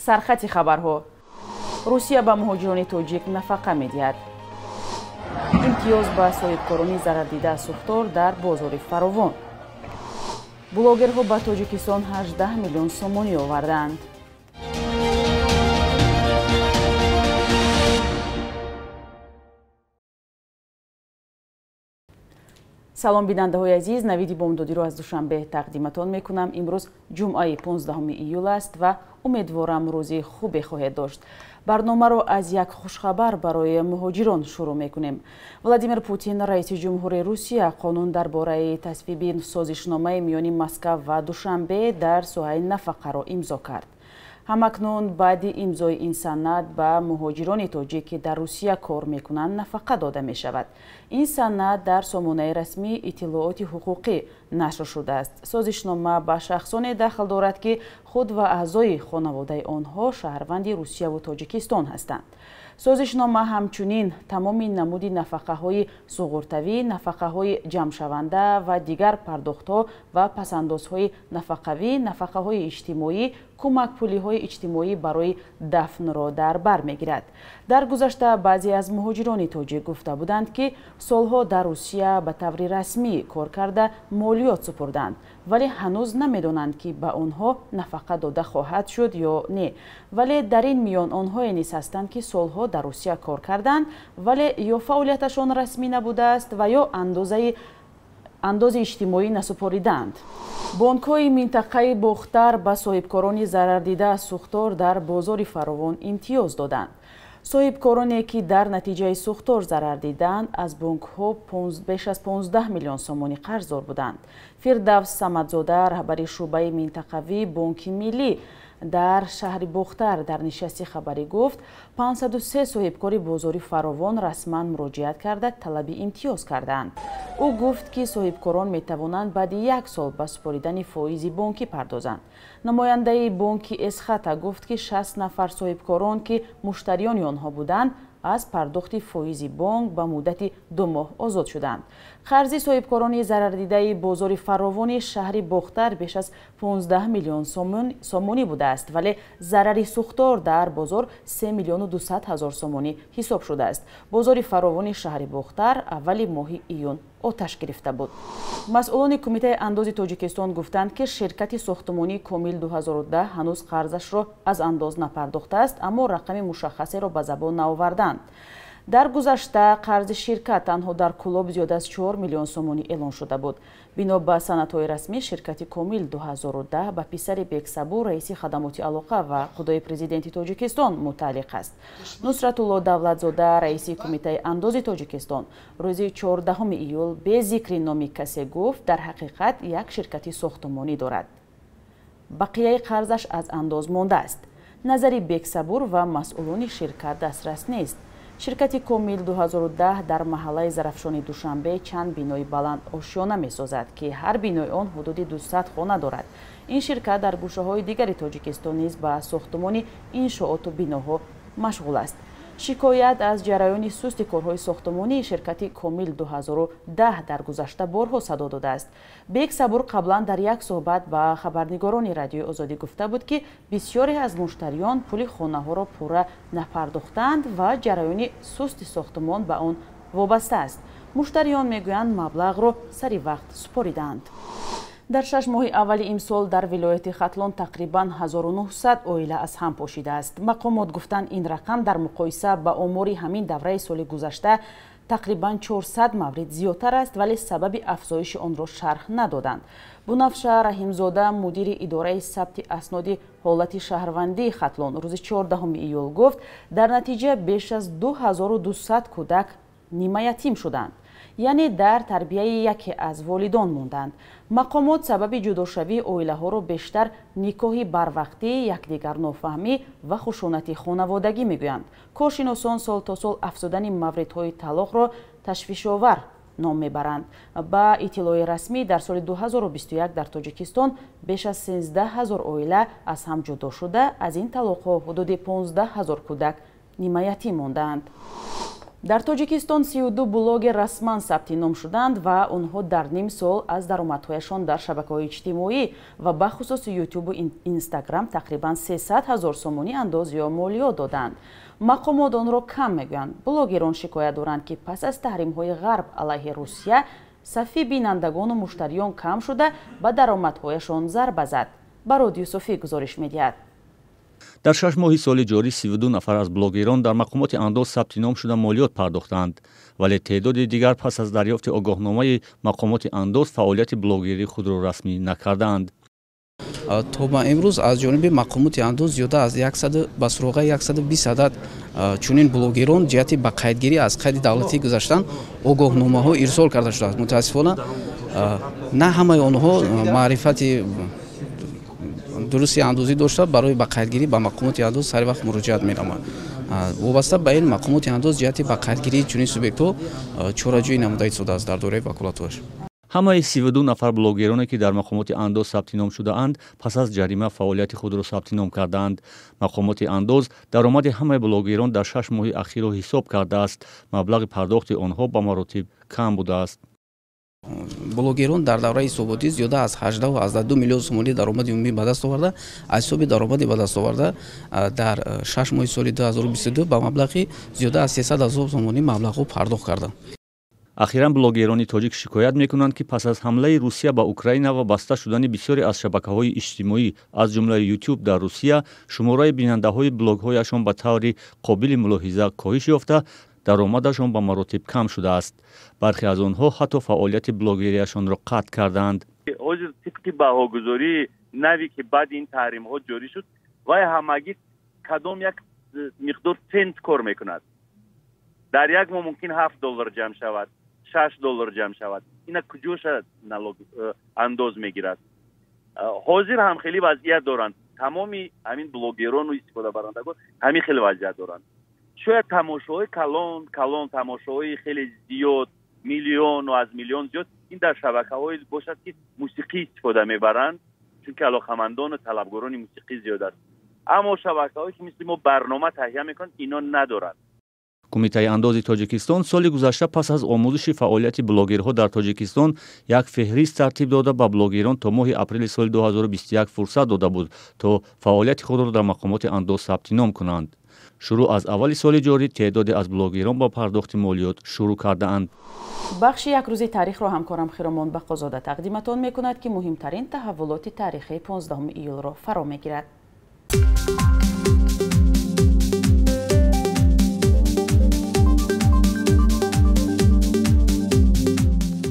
Сархати хабарҳо. Русия ба муҳоҷирони тоҷик нафақа медиҳад. Имтиёз ба соҳибкорони зарардида аз сӯхтор дар бозори Фаровон. Блогерҳо ба Тоҷикистон 18 миллион сомонӣ овардаанд. Салом, бинандаҳои азиз, навиди бомдодиро аз Душанбе тақдиматон мекунам. Имрӯз ҷумъаи 15 июл аст ва умедворам рӯзи хубе хоҳед дошт. Барномаро аз як хушхабар барои муҳоҷирон шурӯъ мекунем. Владимир Путин, раиси ҷумҳури Русия, қонун дар бораи тасвиби созишномаи миёни Москав ва Душанбе дар соҳаи нафақаро имзо кард. Ҳамакнун баъди имзои ин санад ба муҳоҷирони тоҷик, ки дар Русия кор мекунанд, нафақа дода мешавад. Ин санад дар сомонаи расмии иттилооти ҳуқуқӣ нашр шудааст. Созишнома ба шахсоне дахл дорад, ки худ ва аъзои хонаводаи онҳо шаҳрванди Русияву Тоҷикистон ҳастанд. Созишнома ҳамчунин тамоми намуди нафақаҳои суғуртавӣ, нафақаҳои ҷамъшаванда ва дигар пардохтҳо ва пасандозҳои нафақавӣ, нафақаҳои иҷтимоӣ, кӯмакпулиҳои иҷтимоӣ барои дафнро дар бар мегирад. Дар гузашта баъзе аз муҳоҷирони тоҷик гуфта буданд, ки солҳо дар Русия ба таври расмӣ кор карда молиёт супурданд, вале ҳанӯз намедонанд, ки ба онҳо нафақа дода хоҳад шуд ё не. Вале дар ин миён онҳое низ ҳастанд, ки солҳо дар Русия кор карданд, вале ё фаъолияташон расмӣ набудааст ва ё андози иҷтимоӣ насупоридаанд. Бонкҳои минтақаи Бохтар ба соҳибкорони зарардида аз сӯхтор дар бозори Фаровон имтиёз доданд. Соҳибкороне, ки дар натиҷаи сӯхтор зарар диданд, аз бонкҳо беш аз 15 миллион сомонӣ қарздор буданд. Фирдавс Самадзода, раҳбари шӯъбаи минтақавии Бонки Миллӣ дар шаҳри Бохтар, дар нишасти хабарӣ гуфт, 503 соҳибкори бозори Фаровон расман муроҷиат карда талаби имтиёз кардаанд. Ӯ гуфт, ки соҳибкорон метавонанд баъди як сол ба супоридани фоизи бонкӣ пардозанд. Намояндаи бонки Эсхата гуфт, ки 60 нафар соҳибкорон, ки муштариёни онҳо буданд, аз пардохти фоизи бонк ба муддати 2 моҳ озод шуданд. Қарзи соҳибкорони зарардидаи бозори Фаровони шаҳри Бохтар беш аз 15 миллион сомонӣ будааст, вале зарари сӯхтор дар бозор 3 миллиону 200 ҳазор сомонӣ ҳисоб шудааст. Бозори Фаровони шаҳри Бохтар аввали моҳи июн оташ гирифта буд. Масъулони Кумитаи андози Тоҷикистон гуфтанд, ки ширкати сохтмонии Комил 2010 ҳанӯз қарзашро аз андоз напардохтааст, аммо рақами мушаххасеро ба забон наоварданд. Дар гузашта қарзи ширкат танҳо дар Кӯлоб зиёд аз 4 миллион сомонӣ эълон шуда буд. Бино ба санадҳои расмӣ, ширкати Комил 2010 ба писари Бексабур, раиси хадамоти алоқа ва худои президенти Тоҷикистон мутааллиқ аст. Нусратулло Давлатзода, раиси Кумитаи андози Тоҷикистон, рӯзи 14 июл бе зикри номи касе гуфт, дар ҳақиқат як ширкати сохтмонӣ дорад. Бақияи қарзаш аз андоз мондааст. Назари Бексабур ва масъулони ширкат дастрас нест. Ширкати Комил 2010 дар маҳаллаи Зарафшони Душанбе чанд бинои баланд ошёна месозад, ки ҳар бинои он ҳудуди 200 хона дорад. Ин ширкат дар гӯшаҳои дигари Тоҷикистон низ ба сохтмони иншооту биноҳо машғул аст. Шикоят аз ҷараёни сусти корҳои сохтмонии ширкати Комил 2010 дар гузашта борҳо садо додааст. Бексабур қаблан дар як суҳбат ба хабарнигорони Радиои Озодӣ гуфта буд, ки бисёре аз муштариён пули хонаҳоро пурра напардохтаанд ва ҷараёни сусти сохтмон ба он вобаста аст. Муштариён мегӯянд, маблағро сари вақт супоридаанд. Дар 6 моҳи аввали имсол дар вилояти Хатлон тақрибан 1900 оила аз ҳам пошидааст. Мақомот гуфтанд, ин рақам дар муқоиса ба омори ҳамин давраи соли гузашта тақрибан 400 маврид зиёдтар аст, вале сабаби афзоиши онро шарҳ надоданд. Бунафша Раҳимзода, мудири идораи сабти асноди ҳолати шаҳрвандии Хатлон, рӯзи 14 июл гуфт, дар натиҷа беш аз 2200 кӯдак нимаятим шуданд, яъне дар тарбияи яке аз волидон монданд. Мақомот сабаби ҷудошавии оилаҳоро бештар никоҳи барвақтӣ, якдигарнофаҳмӣ ва хушунати хонаводагӣ мегӯянд. Коршиносон сол то сол афзудани мавридҳои талоқро ташвишовар ном мебаранд. Ба иттилои расмӣ, дар соли 2021 дар Тоҷикистон беш аз 13 ҳазор оила аз ҳам ҷудо шуда, аз ин талоқҳо ҳудуди 15 ҳазор кӯдак нимаятим мондаанд. Дар Тоҷикистон 32 блогер расман сабти ном шуданд ва онҳо дар ним сол аз даромадҳояшон дар шабакаҳои иҷтимоӣ ва бахусус ютубу Инстаграм тақрибан 300 ҳазор сомонӣ андоз ё молиёт доданд. Мақомот онро кам мегӯянд. Блогерон шикоят доранд, ки пас аз таҳримҳои Ғарб алайҳи Русия сафи бинандагону муштариён кам шуда, ба даромадҳояшон зарба зад. Барод Юсуфӣ гузориш медиҳад. Дар 6 моҳи соли ҷорӣ 32 нафар аз блогерон дар мақомоти андоз сабти ном шуда молиёт пардохтаанд, вале теъдоди дигар пас аз дарёфти огоҳномаи мақомоти андоз фаъолияти блогерии худро расмӣ накардаанд. То ба имрӯз аз ҷониби мақомоти андоз зиёда аз 100 ба суроғаи 120 адад чунин блогерон ҷиҳати ба қайдгирӣ аз қайди давлатӣ гузаштан огоҳномаҳо ирсол карда шудааст. Мутаассифона, на ҳамаи онҳо маърифати дурусти андозӣ дошта, барои ба қайдгирӣ ба мақомоти андоз сари вақт муроҷиат менамояд. Вобаста ба ин, мақомоти андоз ҷиҳати ба қайдгирии чунин субъектҳо чораҷӯӣ намуда истодааст дар доираи ваколатҳояш. Ҳамаи 32 нафар блогероне, ки дар мақомоти андоз сабти ном шудаанд, пас аз ҷарима фаъолияти худро сабти ном кардаанд. Мақомоти андоз даромади ҳамаи блогерон дар 6 моҳи ахирро ҳисоб кардааст. Маблағи пардохти онҳо ба маротиб кам будааст. Блогерон дар давраи ҳисоботӣ зиёда аз 18,2 миллион сомонӣ даромади умумӣ ба даст оварда, аз ҳисоби даромади ба даст оварда дар 6 моҳи соли 2022 ба маблағи зиёда аз 300 ҳазор сомонӣ маблағҳо пардохт карданд. Ахиран блогерони тоҷик шикоят мекунанд, ки пас аз ҳамлаи Русия ба Украина ва баста шудани бисёре аз шабакаҳои иҷтимоӣ, аз ҷумла Ютуб дар Русия, шумораи бинандаҳои блогҳояшон ба таври қобили мулоҳиза коҳиш ёфта, даромадашон ба маротиб кам шудааст. Бархе аз онҳо ҳатто фаъолияти блогерияшонро қатъ кардаанд. Ҳозир тибқи баҳогузории наве, ки баъди ин таҳримҳо ҷорӣ шуд, вай ҳамагӣ кадом як миқдор цент кор мекунад. Дар як моҳ мумкин 7 доллар ҷамъ шавад, 6 доллар ҷамъ шавад. Ина куҷоша налог андоз мегирад? Ҳозир ҳам хеле вазъият доранд. Тамоми ҳамин блогерону истифодабарандагон ҳамин хеле вазъият доранд. Шояд тамошоҳои калон калон, тамошоҳои хеле зиёд, миллиону аз миллион зиёд, ин дар шабакаҳое бошад, ки мусиқӣ истифода мебаранд, чунки алоқамандону талабгорони мусиқӣ зиёд аст. Аммо шабакаҳое, ки мисли мо барнома таҳия мекунанд, ино надоранд. Кумитаи андози Тоҷикистон соли гузашта пас аз омӯзиши фаъолияти блогерҳо дар Тоҷикистон як феҳрист тартиб дода, ба блогерон то моҳи апрели соли 2021 фурсат дода буд, то фаъолияти худро дар мақомоти андоз сабти ном кунанд. Шурӯъ аз аввали соли ҷорӣ теъдоде аз блогерон ба пардохти молиёт шурӯъ кардаанд. Бахши як рӯзи таърихро ҳамкорам Хиромон Бақозода тақдиматон мекунад, ки муҳимтарин таҳаввулоти таърихии 15 июлро фаро мегирад.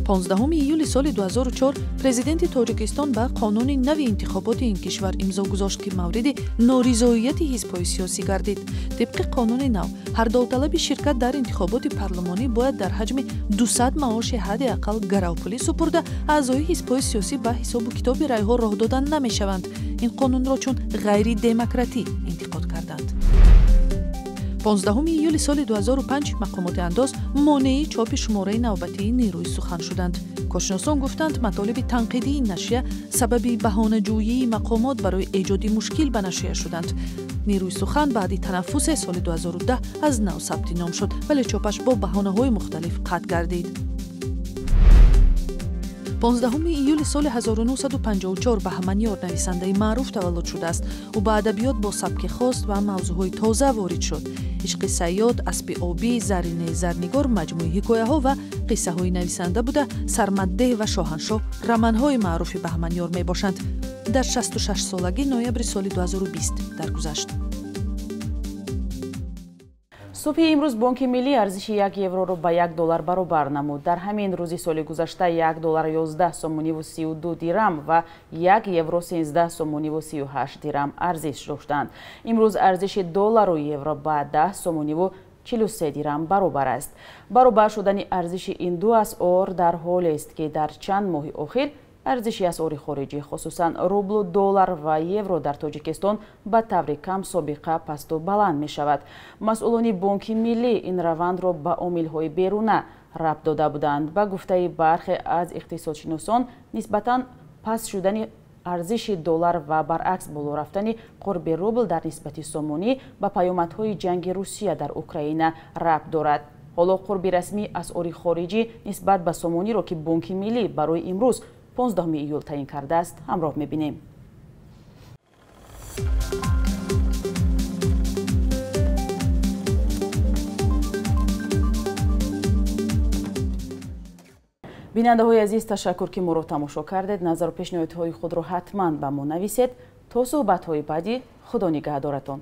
15 июли соли 2004 президенти Тоҷикистон ба қонуни нави интихоботи ин кишвар имзо гузошт, ки мавриди норизоияти ҳизбҳои сиёсӣ гардид. Тибқи қонуни нав, ҳар довталаби ширкат дар интихоботи парлумонӣ бояд дар ҳаҷми 200 маоши ҳадди ақал гаравпулӣ супурда, аъзои ҳизбҳои сиёсӣ ба ҳисобу китоби райҳо роҳ дода намешаванд. Ин қонунро чун ғайридемократӣ интиқод карданд. 15 июли соли 2005 мақомоти андоз монеи чопи шумораи навбатии Нерӯи сухан шуданд. Коршиносон гуфтанд, матолиби танқидии нашрия сабаби баҳонаҷӯии мақомот барои эҷоди мушкил ба нашрия шуданд. Нерӯи сухан баъди танаффусе соли 2010 аз нав сабти ном шуд, вале чопаш бо баҳонаҳои мухталиф қатъ гардид. 15 июли соли 1954 Баҳманёр, нависандаи маъруф, таваллуд шудааст. Ӯ ба адабиёт бо сабки хос ва мавзӯъҳои тоза ворид шуд. Ишқи сайёд, Аспи обӣ, Заринаи зарнигор маҷмӯи ҳикояҳо ва қиссаҳои нависанда буда, Сармаддеҳ ва Шоҳаншоҳ романҳои маъруфи Баҳманёр мебошанд. Дар 66 солагӣ ноябри соли 2020 даргузашт. Субҳи имрӯз Бонки Миллӣ арзиши 1 евроро ба 1 доллар баробар намуд. Дар ҳамин рӯзи соли гузашта 1 доллар 11 сомониву 32 дирам ва 1 евро 13 сомониву 38 дирам арзиш доштанд. Имрӯз арзиши доллару евро ба 10 сомониву 43 дирам баробар аст. Баробар шудани арзиши ин ду асъор дар ҳолест, ки дар чанд моҳи охир арзиши асъори хориҷӣ, хусусан рублу, доллар ва евро, дар Тоҷикистон ба таври кам собиқа пасту баланд мешавад. Масъулони Бонки Миллӣ ин равандро ба омилҳои беруна рабт дода буданд. Ба гуфтаи бархе аз иқтисодшиносон, нисбатан паст шудани арзиши доллар ва баръакс боло рафтани қурби рубл дар нисбати сомонӣ ба паёмадҳои ҷанги Русия дар Украина рабт дорад. Ҳоло қурби расмии асъори хориҷӣ нисбат ба сомониро, ки Бонки Миллӣ барои имрӯз 15 июл таъин кардааст, ҳамроҳ мебинем. Бинандаҳои азиз, ташаккур, ки моро тамошо кардед. Назару пешниҳодҳои худро ҳатман ба мо нависед. То суҳбатҳои баъдӣ, Худо нигаҳдоратон.